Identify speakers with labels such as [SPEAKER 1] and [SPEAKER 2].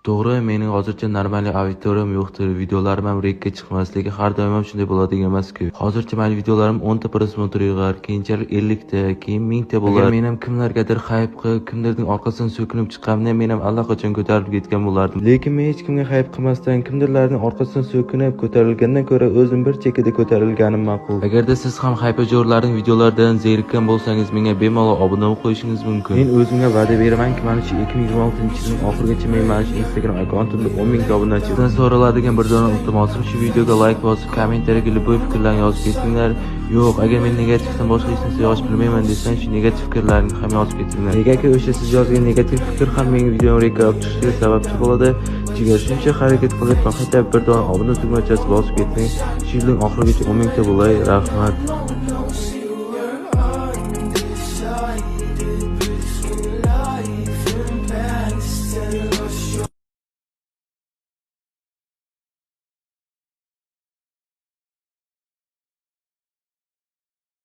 [SPEAKER 1] To'g'ri, mening hozircha normal auditoriyam yo'qdir, videolarim ham rekka chiqmas, lekin har doim ham shunday bo'ladigan emas-ku. Hozircha meni videolarim 10 ta просмотр yig'ar, keyinchalik 50 ta, keyin 1000 ta bo'lar. Agar men ham kimlargadir hayb qilib, kimdirning orqasidan so'kinib chiqqanimda, men ham allaqachon ko'tarilib ketgan bo'lardim. Lekin men hech kimga hayb qilmasdan, kimdirlarning orqasidan so'kinib ko'tarilgandan ko'ra o'zim bir chekada ko'tarilganim ma'qul. Agarda siz ham haypajorlarning videolaridan zerikkan bo'lsangiz, menga bemalol obuna bo'lib qo'yishingiz mumkin. Men o'zimga va'da beramanki, mana shu 2026-yilning oxirigacha men mana shu Instagram akkauntimda 10 mingta obunachi. Sizdan so'raladigan bir dona iltimosim, shu videoga like bosib, kommentariyaga любой fikrlarni yozib ketinglar. Yo'q, agar men negativdan boshqa hech narsa yozib bilmayman desang, shu negativ fikrlarni ham yozib ketinglar. Negaki o'sha siz yozgan negativ fikr ham mening videom rekka olib chiqishiga sababchi bo'ladi. Jigar, shuncha harakat qilyapman, хотя bir dona obuna tugmachasi bosib keting. Shu yilning oxirigacha 10 mingta bo'lay. Rahmat.